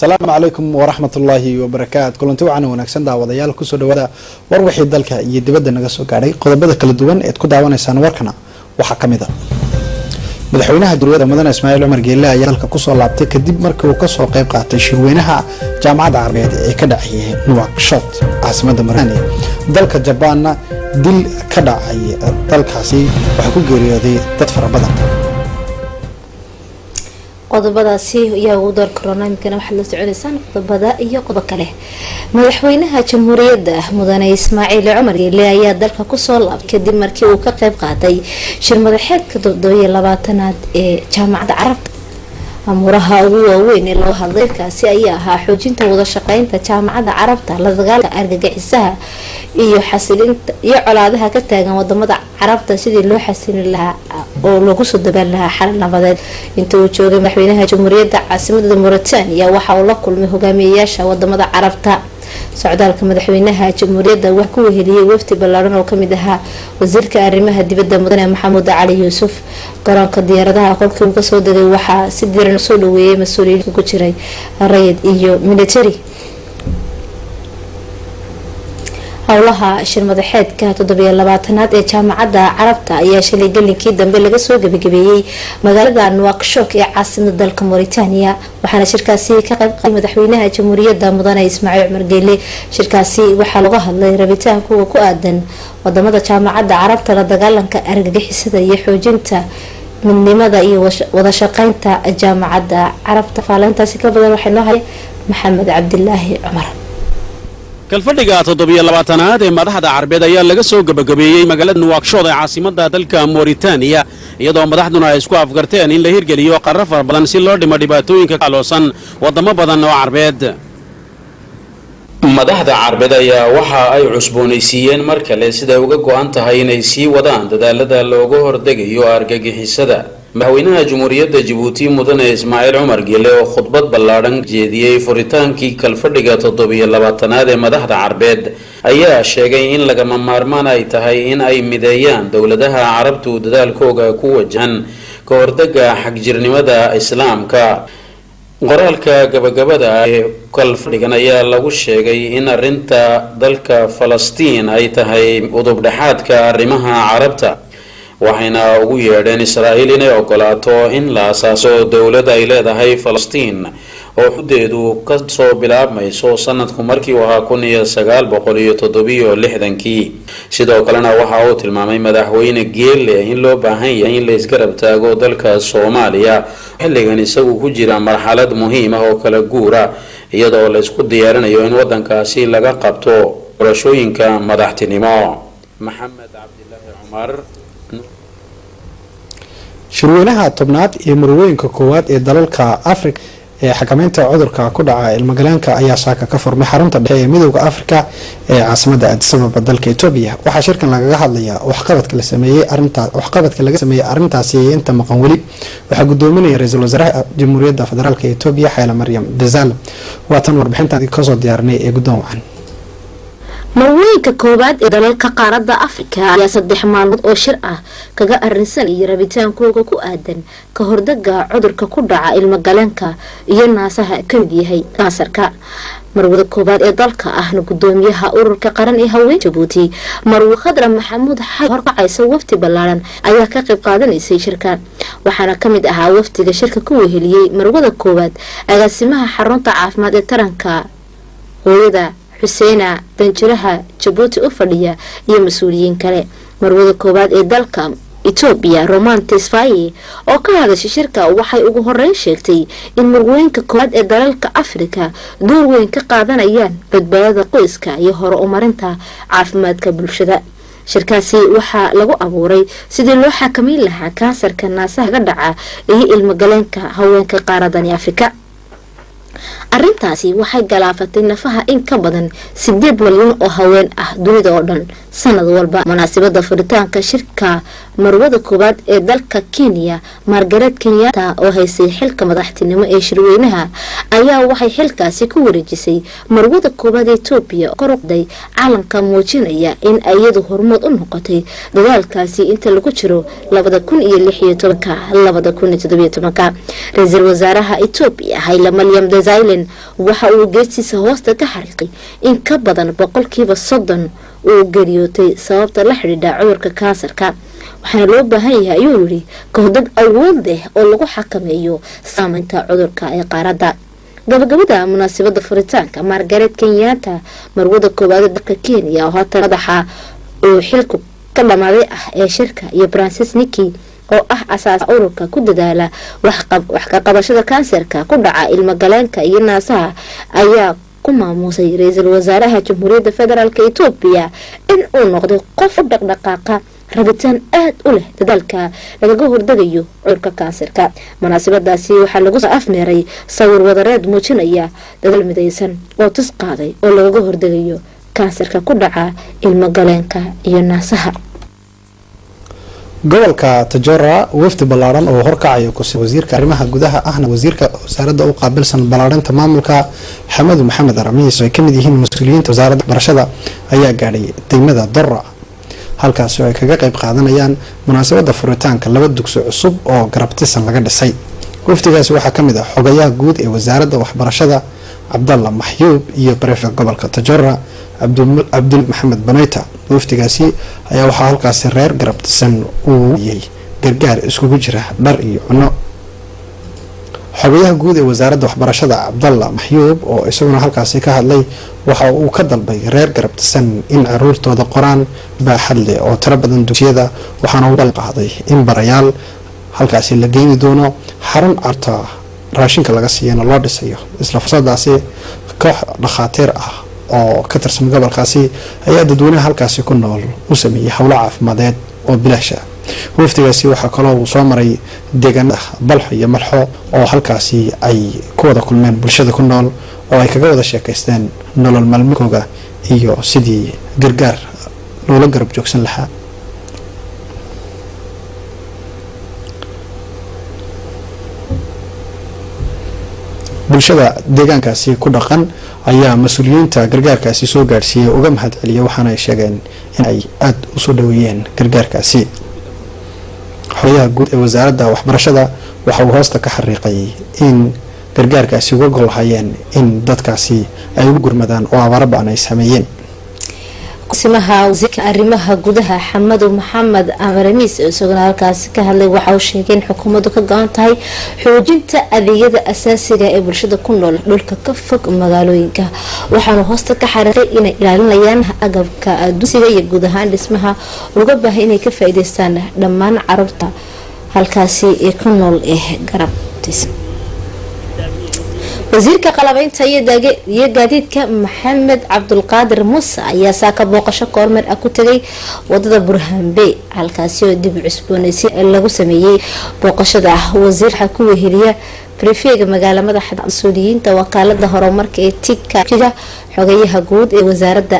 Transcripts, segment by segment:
Asalaamu calaykum waraxmat ullaahi wabarakaatu. Kulanti wacan wanaagsan, daawadayaal. Kusoo dhawaada war wixii dalka iyo dibadda naga soo gaadhay. Qodobada kala duwan eed ku daawanaysaan warkana waxaa ka mid a: Madaxweynaha Jamhuuriyadda, Mudane Ismaaciil Cumar Geelle, ayaa dalka kusoo laabtay kadib markii uu kasoo qayb qaatay shirweynaha Jaamacadda Carabeed ee ka dhacayay Nuwakshot, caasimadda Mauritania. Dalka Jabaanna, dil ka dhacay dalkaasi waxaa ku geeriyooday dad fara badan. Qodobadaasi ayaa ugu door korona. Imikana waxaad la soconeysaan qodobada iyo qodob kale. Madaxweynaha Jamhuuriyadda, Mudane Ismaaciil Cumar Geele, ayaa dalka kusoo laabtay kadib markii uu ka qayb qaatay shir madaxeedka 27aad ee Jaamacadda Carabta. Amuuraha ugu waaweyn ee loo hadlay kaasi ayaa ahaa xoojinta wada shaqeynta Jaamacadda Carabta, la dagaalka argagixisaha iyo xasilinta iyo colaadaha ka taagan wadamada Carabta, sidii loo xasilin lahaa oo loogu soo dabaali lahaa xal nabadeed. Inta uu joogay madaxweynaha Jamhuuriyadda caasimada Mauritania, waxa uu la kulmay hogaamiyayaasha wadamada Carabta. Socdaalka madaxweynaha Jamhuuriyadda wax ku weheliyay wafdi ballaaran oo kamid ahaa wasiirka arrimaha dibadda, Mudane Maxamuud Cali Yuusuf. Garoonka diyaaradaha kolkii uu kasoo degay, waxaa si diran usoo dhaweeyay mas-uuliyiin ku jiray rayid iyo military. Howlaha shir madaxeedka 27aad ee Jaamacadda Carabta ayaa shalay gelinkii dambe laga soo gebagabeeyey magaalada Nuwakshok ee caasimada dalka Mauritania, waxaana shirkaasi ka qayb qaatay madaxweynaha Jamhuuriyadda, Mudane Ismaaciil Cumar Geele. Shirkaasi waxaa looga hadlay rabitaankuwa ku aadan wadamada Jaamacadda Carabta, la dagaalanka argagixisada iyo xoojinta midnimada iyo wada shaqeynta Jaamacadda Carabta. Faaleyntaasi ka badan waxay noo hayay Maxamed Cabdilaahi Cumar. Kalfadhiga 27aad ee madaxda Carbeed ayaa laga soo gebagabeeyey magaalada Nuwakshood ee caasimadda dalka Mauritaniya, iyadoo madaxduna ay isku afgarteen in la hirgeliyo qarro fara badan si loo dhimo dhibaatooyinka ka aloosan waddamo badan oo Carbeed. Madaxda Carbeed ayaa waxa ay cusboonaysiiyeen mar kale siday uga go'an tahay inay sii wadaan dadaalada looga hordegayo argagixisada. Madaxweynaha Jamhuuriyadda Jabuuti, Mudane Ismaaciil Cumar Geele, oo khudbad ballaadhan jeediyey furitaankii kalfadhiga 27aad ee madaxda Carbeed, ayaa sheegay in lagama maarmaan ay tahay in ay mideeyaan dowladaha Carabtu dadaalkooga ku wajahan ka hordaga xagjirnimada Islaamka. Qoraalka gabagabada ee kalfadhigan ayaa lagu sheegay in arrinta dalka Falastiin ay tahay udub dhexaadka arrimaha Carabta, waxayna ugu yeedheen Israa'iil inay ogolaato in la asaaso dowlad ay leedahay Falastiin oo xuddeedu kasoo bilaabmayso sanadku markii uu ahaa 1967-kii. Sidoo kalena waxa uu tilmaamay Madaxweyne Geele in loo baahan yahay in la isgarab taago dalka Soomaaliya, xilligan isagu ku jira marxalad muhiim ah oo kala guura, iyadoo la isku diyaarinayo in wadankaasi laga qabto doorashooyinka madaxtinimo. Maxamed Cabdilaahi Cumar. Shirweynaha 10aad iyo marwooyinka koowaad ee dalalka Afrika ee xakameynta cudurka ku dhaca ilmagaleenka ayaa saaka ka furmay xarunta dhexe ee Midowda Afrika ee caasimada Addis Ababa, dalka Etoobiya. Waxaa shirkan lagaga hadlayaa waxqabadka la sameeyey arintaa, waxqabadka laga sameeyey arrintaasi iyo inta maqan weli. Waxaa gudoominaya Ra-iisul Wasaaraha Jamhuuriyadda Federaalka Etoobiya, Xayla Maryam Dazal. Waa tan warbixintan kasoo diyaarinay ee guddoon wacan. Marwooyinka koowaad ee dalalka qaaradda Afrika ayaa 3 maalmood oo shir ah kaga arrinsanaya rabitaankooga ku aadan ka hordaga cudurka ku dhaca ilmagaleenka iyo naasaha, kamid yahay kansarka. Marwada koowaad ee dalka, ahna gudoomiyaha Ururka Qaran ee Haween Jabuuti, Marwe Khadra Maxamuud Xay, horkacaysa wafdi ballaaran ayaa ka qayb qaadanaysay shirka. Waxaana kamid ahaa wafdiga shirka ku weheliyey marwada koowaad agaasimaha xarunta caafimaad ee taranka hooyada, Xuseena, danjiraha Jabuuti u fadhiya iyo mas-uuliyiin kale. Marwada koowaad ee dalka Etoobiya, Roman Tesfaye, oo ka hadashay shirka, waxay ugu horeyn sheegtay in marwooyinka koowaad ee dalalka Afrika door weyn ka qaadanayaan badbaadada qoyska iyo hore umarinta caafimaadka bulshada. Shirkaasi waxaa lagu abuuray sidii loo xakameyn lahaa kansarka naasaha ka dhaca iyo ilmagaleenka haweenka qaaradani Afrika. Arrintaasi waxay galaafatay nafaha in ka badan 8 malyan oo haween ah dunida oo dhan sanad walba. Munaasabada furitaanka shirka, marwada koowaad ee dalka Kenya, Margaret Kenyatta, oo haysay xilka madaxtinimo ee shirweynaha, ayaa waxay xilkaasi ku wareejisay marwada koowaad ee Etoobiya, koruqday calanka muujinaya in iyadu hormood u noqotay dadaalkaasi inta lagu jiro 2016-ka 2017-ka. Ra-iisul Wasaaraha Etoobiya, Hayla Maryam Desalegn. Biden waxa uu geestiisa hoosta ka xariiqay in ka badan 30% uu geeriyootay sababta la xidhiidha cudurka kansarka, waxaana loo baahan yahay, ayuu yidhi, kahordad awood leh oo lagu xakameeyo saameynta cudurka ee qaaradda. Gabagabada munaasabada furitaanka, Margaret Kenyatta, marwada koowaad dalka Kenya oo haatan madaxa uu xilku ka dhamaaday ah ee shirka, iyo Francis Niki oo ah asaasa ururka ku dadaala wax ka qabashada kansarka ku dhaca ilmagaleenka iyo naasaha, ayaa ku maamuusay ra-iisul wasaaraha Jamhuuriyadda Federaalka Etoobiya in uu noqday qof u dhaqdhaqaaqa rabitaan aada u leh dadaalka lagaga hordegayo cudurka kansarka. Munaasabadaasi waxaa lagu soo afmeeray sawir wadareed muujinaya dadaal midaysan oo tus qaaday oo lagaga hordegayo kansarka ku dhaca ilmagaleenka iyo naasaha. Gobolka Tajora, wafdi ballaaran oo horkacayo kus wasiirka arrimaha gudaha ahna wasiirka wasaaradda u qaabilsan ballaarinta maamulka, Xamadu Maxamed Aramiis, oo ay kamid yihiin mas-uuliyiinta wasaaradda waxbarashada, ayaa gaadhay degmada Dora, halkaasi oo ay kaga qayb qaadanayaan munaasabadda furitaanka laba dugsi cusub oo Garabtisan laga dhisay. Wafdigaasi waxaa kamid ah xogayaha guud ee wasaaradda waxbarashada, Cabdalla Maxyuub, iyo préfet gobolka Tajora, Cabdul Maxamed Baneyta. Wafdigaasi ayaa waxaa halkaasi reer Garabtisan uu yey gargaar iskugu jira dhar iyo cunno. Xogayaha guud ee wasaaradda waxbarashada, Cabdalla Maxyuub, oo isaguna halkaasi ka hadlay, waxa uu ka dalbay reer Garabtisan in caruurtooda qoraan baaxad leh oo tiro badan dugsiyada, waxaana uu balqaaday in barayaal halkaasi la geeni doono, xarun carta raashinka laga siiyana loo dhisayo. Isla fursadaasi, koox dhakhaatiir ah oo ka tirsan gobolkaasi ayaa dadweynaha halkaasi ku nool u sameeyey howlo caafimadeed oo bilaasha. Wafdigaasi waxaa kaloo uu soo maray deegaanada Balxo iyo Malxo, oo halkaasi ay ku wada kulmeen bulshada ku nool oo ay kaga wada sheekaysteen nolol maalmeedkooga iyo sidii gargaar loola garab joogsan lahaa. Bulshada deegaankaasi ku dhaqan ayaa mas-uuliyiinta gargaarkaasi soo gaadhsiiyey uga mahad celiyay, waxaana ay sheegeen in ay aada usoo dhaweeyeen gargaarkaasi. Xogayaha guud ee wasaaradda waxbarashada waxa uu hoosta ka xariiqay in gargaarkaasi uga golhayeen in dadkaasi ay ugu gurmadaan oo abaaro ba-an ay sameeyeen. Kusimaha wasiirka arrimaha gudaha, Xamadu Maxamed Amaramiis, isaguna halkaasi ka hadlay, waxa uu sheegay in xukuumaddu ka go-an tahay xoojinta adeegyada asaasiga ee bulshada ku nool dhulka ka fog magaalooyinka. Waxaanu hoosta ka xariiqay inay ilaalinayaan agabka dugsiga iyo guud ahaan dhismaha uga baahay inay ka faa-iideystaan dhammaan caruurta halkaasi ee ku nool ee Garabtiis. Wasiirka qalabeynta iyo gaadiidka, Maxamed Cabdulqaadir Muuse, ayaa saaka booqasho kormeer ah ku tegay wadada Burhanbe, halkaasi oo dib cusbooneysi lagu sameeyey. Booqashada wasiir waxaa ku weheliya préfet-ga magaala madaxda, mas-uuliyiinta wakaalada horumarka ee tikaga, xogayaha guud ee wasaaradda,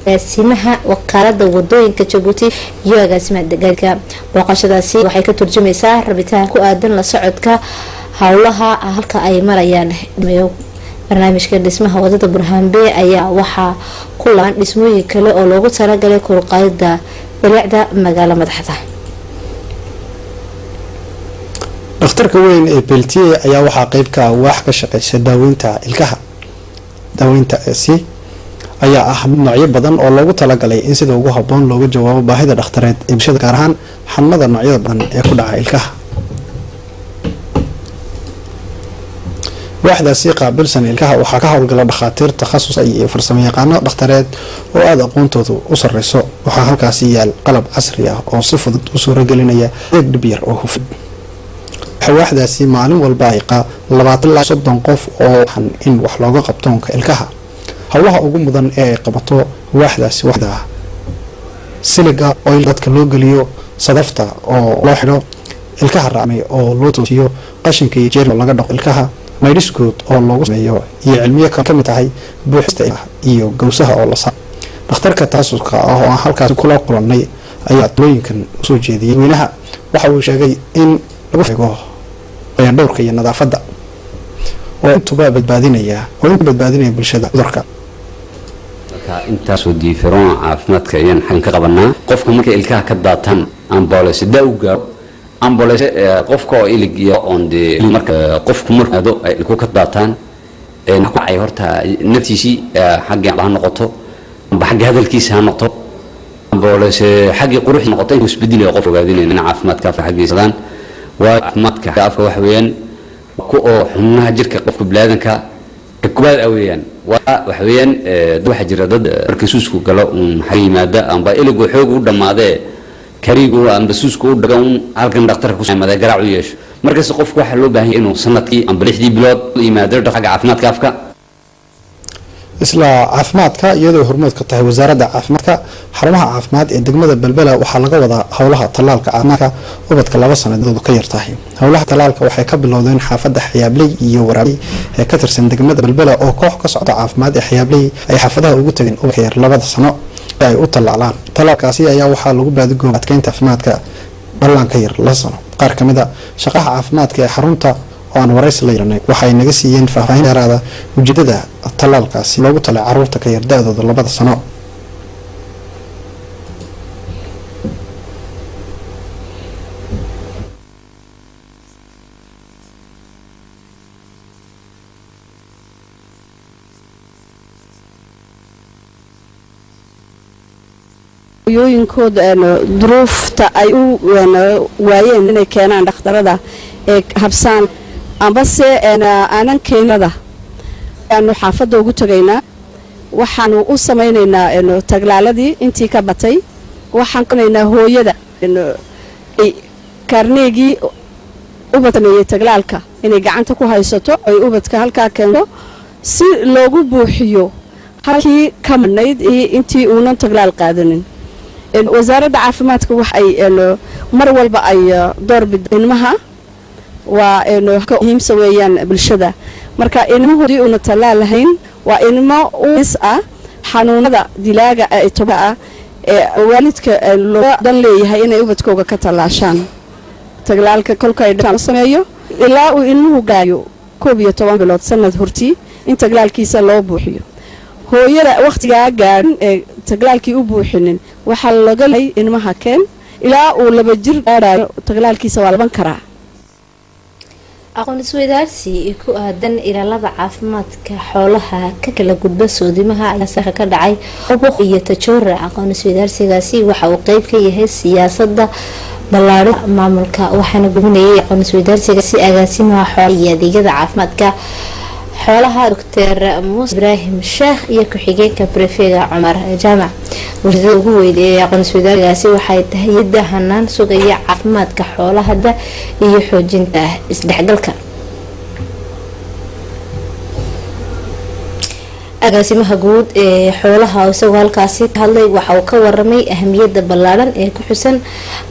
agaasimaha wakaalada wadooyinka Jabuuti iyo agaasimaha gaadiidka. Booqashadaasi waxay ka turjumaysaa rabitaan ku aadan la socodka howlaha halka ay marayaan. Barnaamijka dhismaha wadada Burhaanbe ayaa waxaa ku laban dhismooyin kale oo loogu talagalay koruqaadida bilicda magaalo madaxda. Dhakhtarka weyn ee Beltiye ayaa waxaa qeyb ka ah waax ka shaqeysa daaweynta ilkaha. Daaweyntaasi ayaa ah mid noocyo badan oo loogu talagalay in sida ugu haboon looga jawaabo baahida dhakhtareed ee bulshada, gaar ahaan xanuunada noocyada badan ee ku dhaca ilkaha. Waaxdaasi qaabilsan ilkaha waxaa ka howlgala dhakhaatiir takhasus iyo farsamo yaqaano dhakhtareed oo aada aqoontoodu u sareyso. Waxaa halkaasi yaal qalab casri ah oo si fudud u suuragelinaya adeeg dhib yar oo hufan. Waaxdaasi maalin walba ay 20 ilaa 30 qof oo in wax looga qabtoonka ilkaha. Howlaha ugu mudan ee ay qabato waaxdaasi waxda siliga oo dadka loo geliyo, sadafta oo loo xidho, ilkaha raacmay oo loo toosiyo, qashinka iyo jeer laga dhaqo ilkaha, maydhis guud oo loogu sameeyo, iyo cilmiyo ka mid tahay buuxista iyo gowsaha oo la saaro. Dhakhtarka takhasuska ah oo aan halkaasi kula kulannay ayaa talooyinkan usoo jeediyay weynaha. Waxa uu sheegay in lagu eego dhowrka iyo nadaafadda oo intuba badbaadinaya oo intu badbaadinaya bulshada cudurka. Marka intaasoo diiferon caafimaadka ayaan xaggan ka qabanaa. Qofka markay ilkaha ka daataan, ambulance daa u gaaro, ambulance qofka oo ilig iyo on dee marka qofku markaado ay ilku ka daataan. Ku horta naftiisii, xagga ha noqoto amba xagga hadalkiisa ha noqoto ambolese xaggii quruxda noqoto, inuu isbedelayo qof ogaadinayna in caafimaadka afka xaggiisadaan. Waa caafimaadka afka waxa weeyaan ku oo xubnaha jirka qofka biniaadanka ka koowaad ah weeyaan. Waa waxa weeyaan waxaa jira dad markii suusku galo uun xagga yimaada, amba iligu xoog u dhammaadee, kariigu amba suusku u dhaga un halkan dhakhtarka ku yimaada, garaac u yeesho. Markasta qofku waxaa loo baahan yahay inuu sanadkii amba 6dii bilood yimaado xagga caafimaadka afka. Isla caafimaadka, iyadoo hormood ka tahay Wasaaradda Caafimaadka, xarumaha caafimaad ee degmada Belbela waxaa laga wadaa howlaha tallaalka caafimaadka ubadka 2 sanadoodu ka yartahay. Howlaha tallaalka waxay ka bilowdeen xaafadda Xayaabley iyo Waraabey ee ka tirsan degmada Belbela, oo koox ka socda caafimaad ee Xayaabley ay xaafadaha ugu tageen ubadka yar 2da sano si ay u tallaalaan. Tallaalkaasi ayaa waxaa lagu baadigooba adkeynta caafimaadka dhallaanka yar 2 sano. Qaar kamid a shaqaha caafimaadka ee xarunta oo aan waraysi la yeelanay waxay naga siiyeen faahfaahin dheeraada ujeedada tallaalkaasi loogu talay caruurta ka yar da-dooda 2da sano. Hooyooyinkood duruufta ay u waayeen inay keenaan dhakhtarada ee habsaan ambase aanan keenada ayaanu xaafadda ugu tagaynaa. Waxaanu u samaynaynaa taglaaladii intii ka batay. Waxaan kanaynaa hooyada kaarneegii ubad sameeyey taglaalka inay gacanta ku haysato, ay ubadka halkaa keento si loogu buuxiyo halkii ka madhnayd iyo intii uunan taglaal qaadanin. Wasaaradda caafimaadka wax ay mar walba ay door bid ilmaha waa muhiimsa weeyaan bulshada. Marka ilmahoodii una tallaal lahayn waa ilmo is ah xanuunada dilaaga ee toba ah ee waalidka looga dan leeyahay inay ubadkooga ka tallaashaan. Taglaalka kolka ay sameeyo ilaa uu ilmuhu gaayo 11 bilood, sanad hortii in taglaalkiisa loo buuxiyo. Hooyada wakhtigaa gaadhin ee taglaalkii u buuxinin waxaa laga leeyahay ilmaha keen ilaa uu 2 jir gaadhayo, taglaalkiisa waa laban karaa. Aqoon isweydaarsi ku aadan ilaalada caafimaadka xoolaha ka kala gudba soodimaha ayaa saka ka dhacay Oboq iyo Tajoora. Aqoon isweydaarsigaasi waxa uu qeyb ka yahay siyaasada ballaarin maamulka, waxaana gudbinayay aqoon isweydaarsigaasi agaasimaha xoolaha iyo adeegyada caafimaadka xoolaha Doctor Muuse Ibraahim Sheekh iyo ku-xigeenka prefega Cumar Jaamac. Ujeedada ugu weyn ee aqoon isweydaarsigaasi waxay tahay yadda hanaan sugaya caafimaadka xoolahada iyo xoojinta isdhexgalka. Agaasimaha guud ee xoolaha isagoo halkaasi ka hadlay waxa uu ka waramay ahamiyada ballaaran ee ku xusan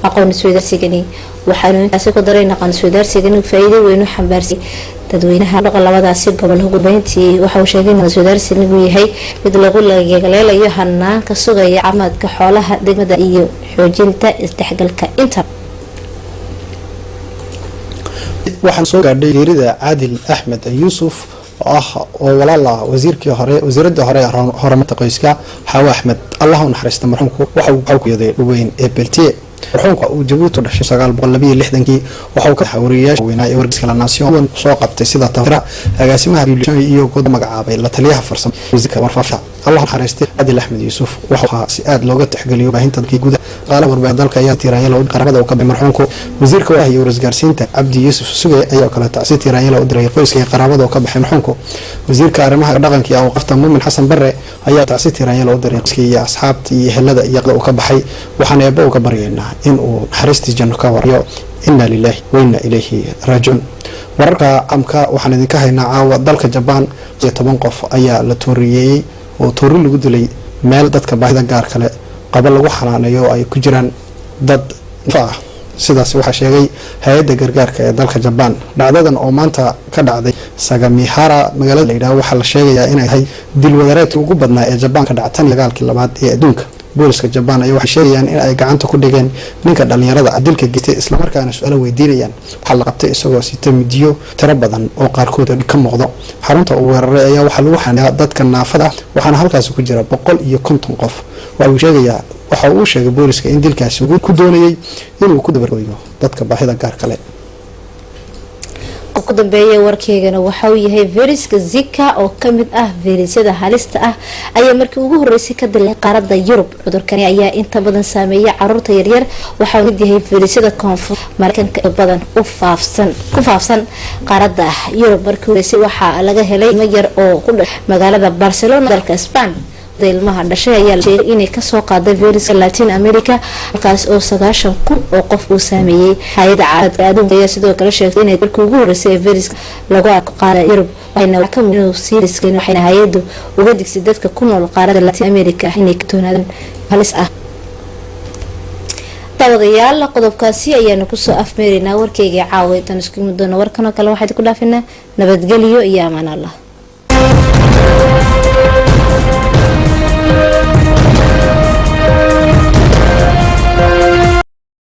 aqoon isweydaarsigani, waxaanu intaasi ku daray in aqoon isweydaarsigani faa'iido weyn u xambaarsay dadweynaha dhaqan labadaasi gobol. Ugu dambeyntii waxa uu sheegay in aqoon isweydaarsigani uu yahay mid lagu lagaleelayo hanaanka sugaya caafimaadka xoolaha degmada iyo xoojinta isdhexgalka inta. Waxaan soo gaadhay geerida Caadil Axmed Yuusuf oo ah oo walaal ah wasiirkii hore, wasiiradii hore ee horumarinta qoyska Xaawo Axmed. Allah u naxariista marxuumku. Waxa uu ku yaday weyn ee Beltiye. Marxuumka uu Jabuuti dhashay 1962, waxa uu ka wariyayaasha weynaa ee wargeyska La Nation soo qabtay sida tafira agaasimaha iyo good magacaabay la taliyaha farsamo wasiirka warfaafinta. Allah naxariistay Caadil Axmed Yuusuf. Waxa uu si aad looga tixgeliyo baahinta dalkii gudaha qaala warbaahinta dalka ayaa tiiraanyada u qaramada uu ka baxay marxuumku. Wasiirka waaha iyo warasgaarsiinta Cabdi Yuusuf Suge ayaa kale tacsi tiiraanyada u diray qoyska iyo qaraabada uu ka baxay marxuumku. Wasiirka arrimaha dhaqanka iyo awqaafta Muumin Xasan Barre ayaa tacsi tiiraanyada u diray qoyska iyo asxaabta iyo ehelada iyo uu ka baxay. Waxaan eebbo uga baryaynaa in uu naxariistii janno ka warayo. Inna lillahi wa inna ilayhi raajicuun. Wararka caamka waxaan idinka haynaa caawa dalka Jabaan 10 qof ayaa la tooriyeeyey oo toori lagu dilay meel dadka baahida gaar kale qaba lagu xanaaneeyo oo ay ku jiraan dad ah. Sidaas waxaa sheegay hay-adda gargaarka ee dalka Jabaan. Dhacdadan oo maanta ka dhacday Sagamihara magaalada la yidhaho waxaa la sheegayaa inay tahay dil wadareedkii ugu badnaa ee Jabaan ka dhaca tan dagaalkii labaad ee adduunka. Booliska Jabaan ayaa waxay sheegayaan in ay gacanta ku dhigeen ninka dhalinyarada dilka geystay, islamarkaana su-aalo weydiinayaan. Waxaa la qabtay isagoo sita midiyo tiro badan oo qaarkood ka muuqdo. Xarunta uu weeraray ayaa waxaa lagu xanayaa dadka naafada ah, waxaana halkaasi ku jira 150 qof. Waxa uu sheegayaa, waxa uu sheegay booliska in dilkaasi ku doonayay inuu ku dabargoyo dadka baahida gaar kale. Qodobka dambeeya warkeygana waxa uu yahay fayraska Zika oo kamid ah fayrasyada halista ah ayaa markii ugu horeysay ka dilay qaaradda Yurub. Cudurkani ayaa inta badan saameeya caruurta yaryar. Waxa uu mid yahay fayrasyada Koonfur Mareykanka badan u faafsan ku faafsan qaaradda Yurub. Markii horeysay waxaa laga helay ilmo yar oo ku dhashay magaalada Barcelona, dalka Spain. Ilmaha dhashay ayaa la sheegay inay kasoo qaaday fayraska Latin America, halkaas oo 90,000 oo qof uu saameeyey. Hay-adda caafimaadka adduunka ayaa sidoo kale sheegtay inay markii ugu horeysay ee fayraska lagu arko qaarada Yurub, waxayna ka inuu sii waxayna hay-addu uga digsay dadka ku nool qaaradda Latin America inay ka toonaadaan halis ah. Daawadayaal, qodobkaasi ayaanu kusoo afmeeraynaa warkeyga caawa. Intaan isku imi doono warkan oo kale, waxaan ku dhaafinaa nabadgelyo iyo amaan Allah.